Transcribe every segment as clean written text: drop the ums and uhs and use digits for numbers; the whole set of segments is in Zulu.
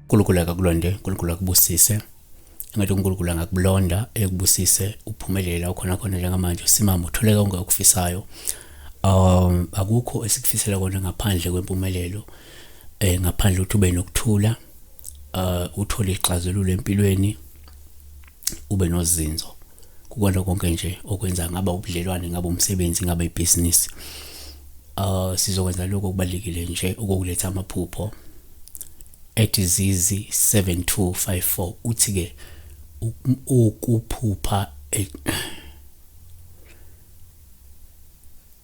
uNkulunkulu akakulonde, uNkulunkulu akubusise. Engathi uNkulunkulu angakulonda ekubusise uphumelele ukhona khona njengamanje usimame uthole konke okufisayo. Akukho esikufisela kona ngaphandle kwempumelelo, ngaphandle ukuthi ube nokuthula, uthole ixazululo empilweni, ube nozinzo kukona konke nje okwenza, ngaba ubudlelwane, ngaba umsebenzi, ngaba ibhizinisi. Sizokwenza lokho okubalulekile nje ukukuletha amaphupho at zizi 7254. Uthi ke ukuphupha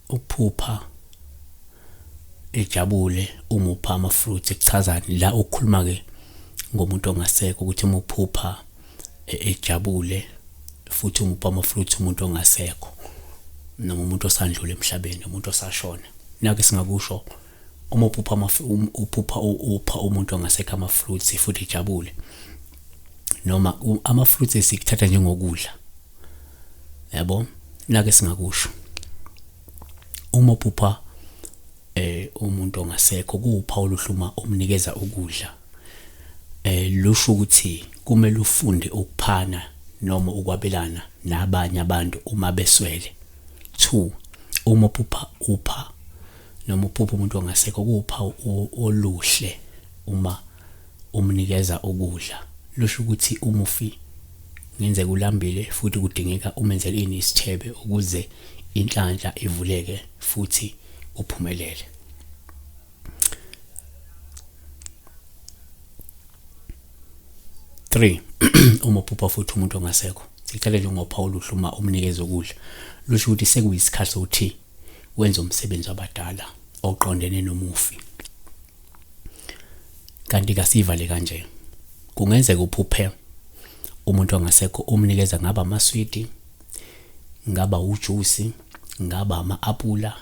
ukuphupha ejabule uma upha ama-fruits kuchazani? La ukukhuluma ke ngomuntu ongasekho, ukuthi uma uphupha ejabule futhi uma upha ama-fruits umuntu ongasekho noma umuntu osandlula emhlabeni, umuntu osashona. Nake singakusho, uma uphupha uphupha upha umuntu ongasekho ama-fruits futhi ejabule, noma ama-fruits esikuthatha njengokudla, yabo. Nake singakusho, uma uphupha umuntu ongasekho kuwuphawu oluhle uma umnikeza ukudla, lusho ukuthi kumele ufunde ukuphana noma ukwabelana nabanye abantu uma beswele. 2, uma uphupha upha noma uphupha umuntu ongasekho kuwuphawu oluhle uma umnikeza ukudla, lusho ukuthi umufi ngenzeka ulambile futhi kudingeka umenzele ini isithebe ukuze inhlanhla ivuleke futhi uphumelele. 3, uma uphupha futhi umuntu ongasekho, sikuthale njengophawu oluhle uma umnikeza ukudla, lusho ukuthi sekuyisikhathi sokuthi wenze umsebenzi wabadala oqondene nomufi. Kanti kasivale kanje, kungenzeka uphuphe umuntu ongasekho umnikeza ngaba amaswidi, ngaba ujusi, ngaba ama-apula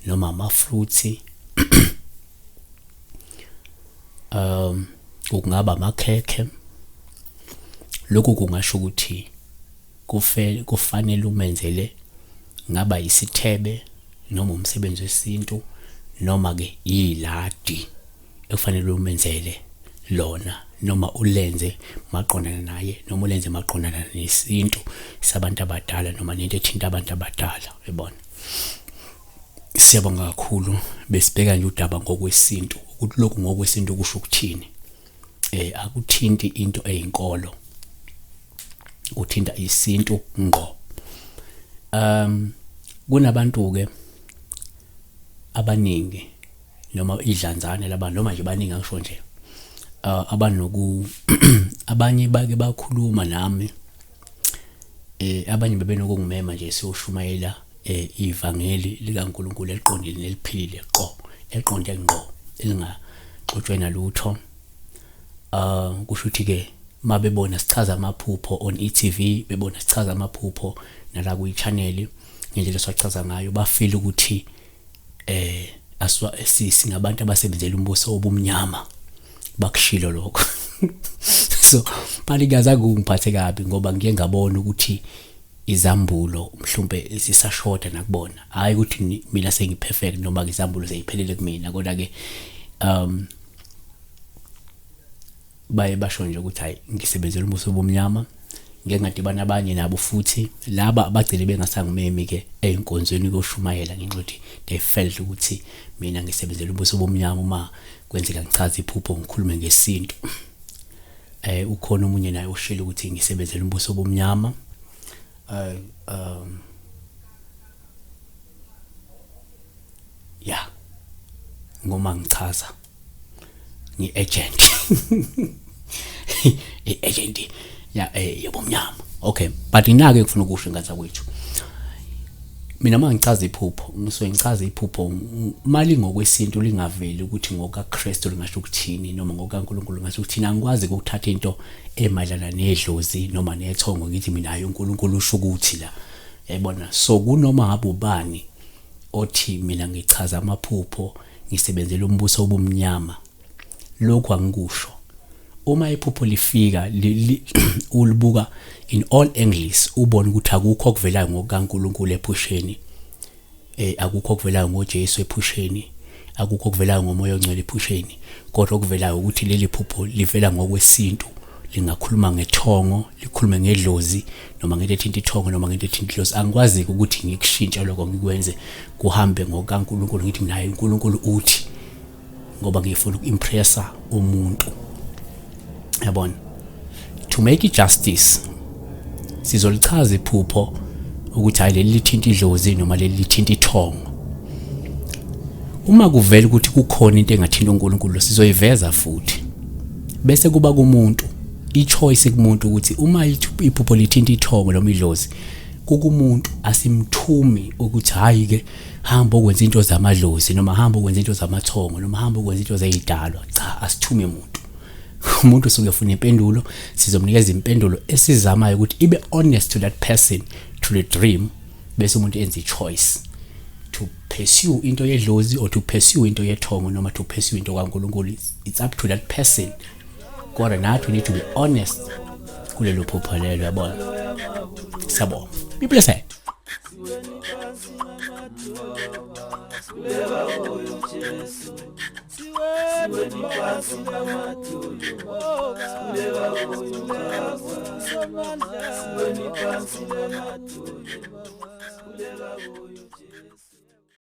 noma ama-fruits, kungaba amakhekhe. Lokhu kungasho ukuthi kufanele umenzele ngaba isithebe noma umsebenzi wesintu noma ke iladi ekufanele umenzele lona, noma ulenze maqondana naye, noma ulenze maqondana nesintu sabantu abadala, noma nento ethinta abantu abadala, uyabona. Siyabonga kakhulu. Besibheka nje udaba ngokwesintu, ukuthi lokhu ngokwesintu kusho ukuthini. Akuthinti into eyinkolo, kuthinta isintu ngqo. Kunabantu ke abaningi noma idlanzane labantu, noma nje baningi, angisho nje, abanoku abanye bake bakhuluma nami, abanye bebenokungimema nje siyoshumayela ivangeli likaNkulunkulu eliqondile neliphilile qo, eliqonde ngqo, elingaxutshwe nalutho. Kusho ukuthi ke mabebona sichaza amaphupho on e-TV, bebona sichaza amaphupho nala kwi-channel ngendlela esiwachaza ngayo, bafeel ukuthi aswa singabantu abasebenzela umbuso obumnyama. Bakushilo lokho. So balikaza kungiphathe kabi ngoba ngiye ngabona ukuthi izambulo mhlawumbe zisashoda nakubona. Hayi ukuthi mina sengi-perfect noma izambulo seyiphelele kumina, kodwa ke baye basho nje ukuthi hayi, ngisebenzela umbuso obumnyama. Ngeke ngadibana abanye nabo futhi laba abagcine bengasangimemi ke ey'nkonzweni kuyoshumayela ngenxa yokuthi they felt ukuthi mina ngisebenzela umbuso obumnyama uma kwenzeka ngichaze iphupho ngikhulume ngesintu. Ukhona omunye naye oshilo ukuthi ngisebenzela umbuso obumnyama. Ya, ngoma ngichaza ngi-agent, i-agent ya yobumnyama. Okay, but inake ngifuna ukusho ingane zakwethu, mina uma ngichaza iphupho ngisuke ngichaza iphupho mali ngokwesintu, lingaveli ukuthi ngokaKristu lingasho ukuthini noma ngokaNkulunkulu lingasho ukuthini. Angikwazi ukuthatha into emayelana nedlozi noma nethongo ngithi mina hayi, uNkulunkulu usho ukuthi la, yayibona. So kunoma ngabe ubani othi mina ngichaza amaphupho ngisebenzela umbuso obumnyama, lokhu angikusho. Uma iphupho lifika ulibuka in all angles, ubone ukuthi akukho okuvelayo ngokukaNkulunkulu ephusheni. Akukho okuvelayo ngoJesu ephusheni, akukho okuvelayo ngoMoya oNgcwele ephusheni, kodwa okuvelayo ukuthi leli phupho livela ngokwesintu, lingakhuluma ngethongo, likhulume ngedlozi noma ngento ethinta ithongo noma ngento ethinta idlozi. Angikwazi-ke ukuthi ngikushintshe lokho, ngikwenze kuhambe ngokukaNkulunkulu, ngithi naye uNkulunkulu uthi, ngoba ngifuna uku-impressa umuntu, yabona. To make it justice, sizolichaza iphupho ukuthi hayi, leli lithinta idlozi noma leli lithinta ithongo. Uma kuvela ukuthi kukhona into engathinta uNkulunkulu, sizoyiveza futhi, bese kuba kumuntu, i-choice kumuntu, ukuthi uma iphupho lithinta ithongo noma idlozi, kukumuntu. Asimthumi ukuthi hayi ke, hamba ukwenza into zamadlozi noma hamba ukwenza into zamathongo noma hamba ukwenza into zeyidalwa. Cha, asithume umuntu. Umuntu usuke efuna impendulo, sizomnikeza impendulo esizamayo ukuthi ibe honest to that person, to the dream, bese umuntu enza i-choice to pursue into yedlozi or to pursue into yethongo noma to pursue into kaNkulunkulu. It's up to that person, kodwa nathi we need to be honest kulelo phupho lelo, yabona. Siyabonga, be blessed. Siweni phansi namadolo.